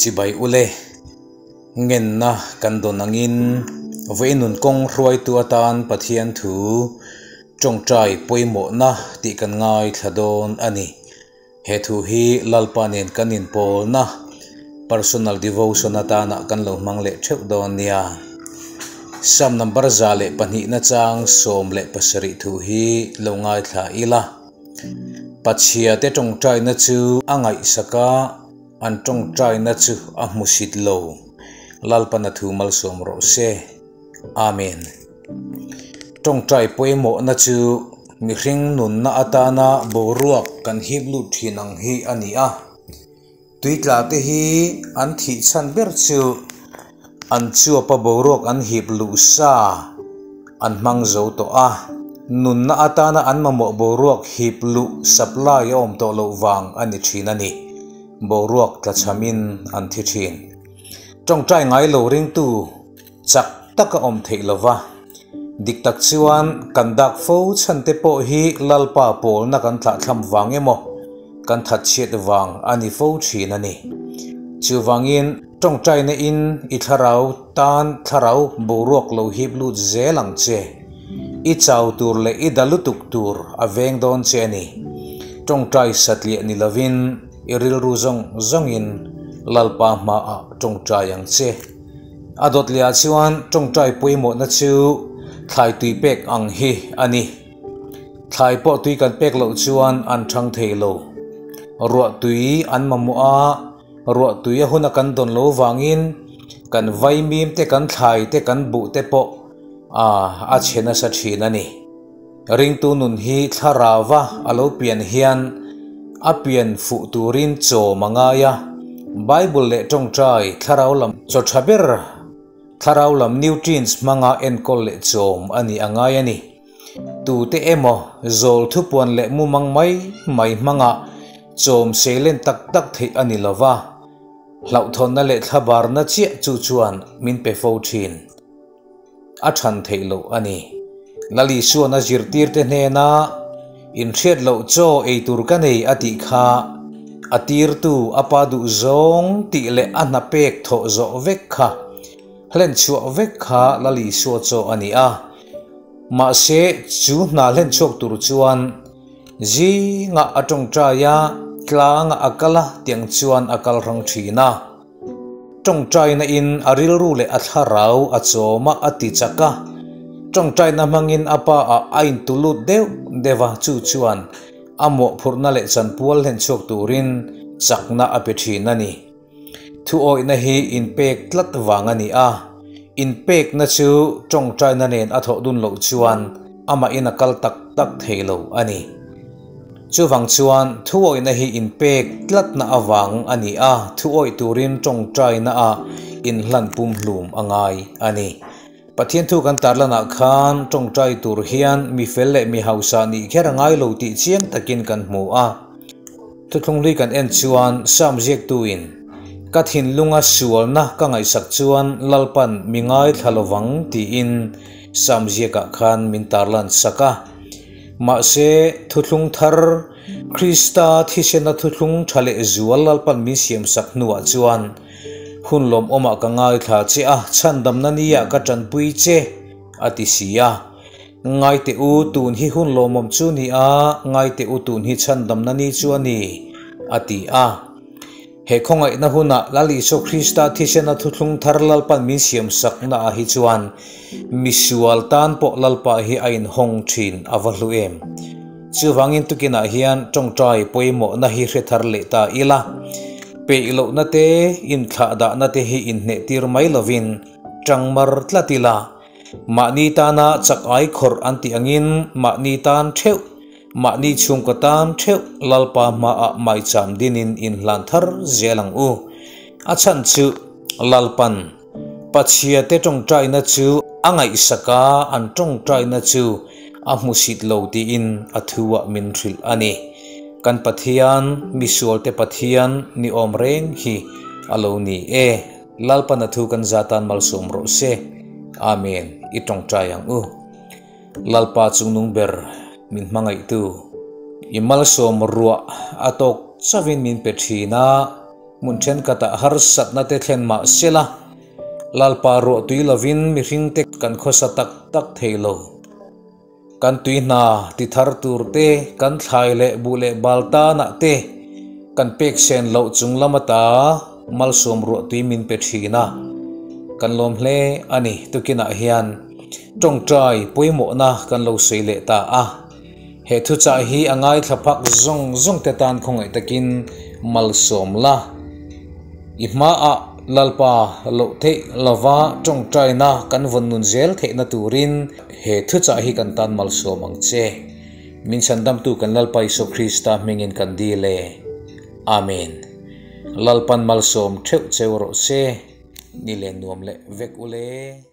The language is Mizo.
Chibai ule, ngenna kan dawn angin vawiin nun kawng hruaitu atan Pathian thu tawngtai pawimawhna tih kan ngaithla dawn a ni. He thu hi Lalpa nen kan inpawlna personal devotion atana kan lo hmang leh theuh dawn nia. Psalm number 102 na chang 17 thu hi lo ngaithla ila. Pachhia te tawngtaina chu a ngaihsak a, an tawngtaina chu a hmusit lo. Lalpan a thu malsawm rawh se. Amen. Tawngtai pawimawhna chu mihring nunna atana boruak kan hip lut thin ang hi a ni a. Tuitla te hi an thih chhan ber chu an chuapa boruak an hip luh sa an hmang zo tawh a. Nunna atana an mamawh boruak hip luh supply a awm tawh loh vang a ni thin a ni. Boruak tlachhamin an thi thin. Tawngtai ngai lo ringtu chak taka awm theih lova. Dik tak chuan kan dak fo chhan te pawh hi Lalpa pawlna kan thlahthlam vang emaw kan thatchhiat vang a ni fo thin a ni. Chuvangin tawngtaina in i thlarau tan thlarau boruak lo hip lut zel ang che. I chau tur leh i da lutuk tur a veng dawn che a ni. Tawngtai satliah ni lovin i rilru zawng zawngin Lalpa hmaah tawngtai ang che. A dawt lehah chuan tawngtai pawimawhna chu thlai tui pek ang hi a ni. Thlai pawh tui kan pek loh chuan an thang thei lo. Ruah tui an mamawh a, ruah tui a huna kan dawn lo vangin kan vaimim te kan thlai te kan buh te pawh a chhe nasa thin a ni. Ringtu nun hi thlarauva a lo pian hian a pian fuh turin chawm a ngai a, Bible leh tawngtai thlarau lam chaw tha ber, thlarau lam nutrients hmanga enkawl leh chawm a nih a ngai a ni. Tute emaw zawl thupuan leh mumang mai mai hmanga chawm seilen tak tak theih a ni lova, hlauhthawnna leh thlabarna chiah chu chuan min pe fo thin. A than theih loh a ni. Lal Isuan a zirtirte hnena inhriat loh chaw ei tur ka nei a tih kha a tirtu a pa duh zawng tih leh a hna pek thawh zawh vek kha hlen chhuah vek kha Lal Isua chaw a ni a. Mahse chu hna hlen chhuak tur chuan zingah a tawngtai a, tlangah a kal a tiang chuan a kal hrang thin a. Tawngtaina in a rilru leh a thlarau a chawm a, a ti chak a. Tawngtaina hmangin a pa ah a intu lut deuh deuh a, chu chuan a mawhphurhna leh chanpual hlen chhuak turin chakna a pe thin a ni. Thuawihna hi inpek tlat vang a ni a, inpekna chu tawngtaina nen a thawh dun loh chuan amahin a kal tak tak thei lo a ni. Chuvang chuan thuawihna hi inpek tlatna avang a ni a, thuawih turin tawngtaina ah inhlan pumhlum a ngai a ni. Pathian thu kan tarlanah khan tawngtai tur hian mi fel leh mi hausa nih kher a ngai lo tih chiang takin kan hmu a. Thuthlung hlui kan en chuan Psalm ziaktuin, Ka thinlunga sualna ka ngaihsak chuan Lalpan mi ngaithla lovang tiin Psalm ziakah khan min tarlan sak a. Mahse, thuthlung thar, Krista thisena thuthlung tha leh zual Lalpan min siamsak hnuah chuan, hun lawmawmah ka ngaithla che a, chhandamna nia ka tanpui che, a ti si a. Ngaite u, tun hi hun lawmawm chu ni a, ngaite u tun hi chhandamna ni chu a ni, a ti a. He khawngaihna hunah Lal Isua Krista thisena thuthlung thar Lalpan min siamsakna ah hi chuan misual tan pawh Lalpa hi a inhawng thin a va hlu em. Chuvangin tukinah hian tawngtai pawimawhna hi hre thar leh ta ila, peih lohna te, inthlahdahna te hi inhnehtir mai lovin tangmar tlat ila, mahni tana chak ai khawrh an tih angin mahni tan theuh Mahni chhungkaw tan theuh Lalpa hmaah maicham dinin inhlan thar zel ang u. A chhan chu Lalpan Pathiate tawngtaina chu a ngaihsak a, an tawngtaina chu a hmusit lo tiin a thuah min hrilh a ni. Kan Pathian, misualte Pathian ni awm reng hi a lo ni e. Lalpan a thu kan zatan malsawm rawh se. Amen. I tawngtai ang u. Lalpa chungnung ber min hmangaihtu, i malsawm ruah a tawk chauhin min pe thin a, Hmun thenkhatah harsatna te thlen mah sela, Lalpa ruah tui lovin mihringte kan khawsa tak tak thei lo. Kan tui hna ti thar tur te, kan thlai leh buh leh bal tanah te kan pek sen loh chung lam ata malsawm ruah tui min pe thin a, kan lawm hle a ni. Tukinah hian tawngtai pawimawhna kan lo sawi leh ta a. He thuchah hi a ngaithla phak zawng zawng te tan khawngaih takin malsawm la. I hmaah Lalpa loh theih lova tawngtaina kan vawn nun zel theihna turin he thuchah hi kan tan malsawm ang che. Min chhandamtu kan Lalpa Isua Krista hmingin kan dil e. Amen. Lalpan malsawm theuh cheu rawh se. Ni len nuam leh vek ule.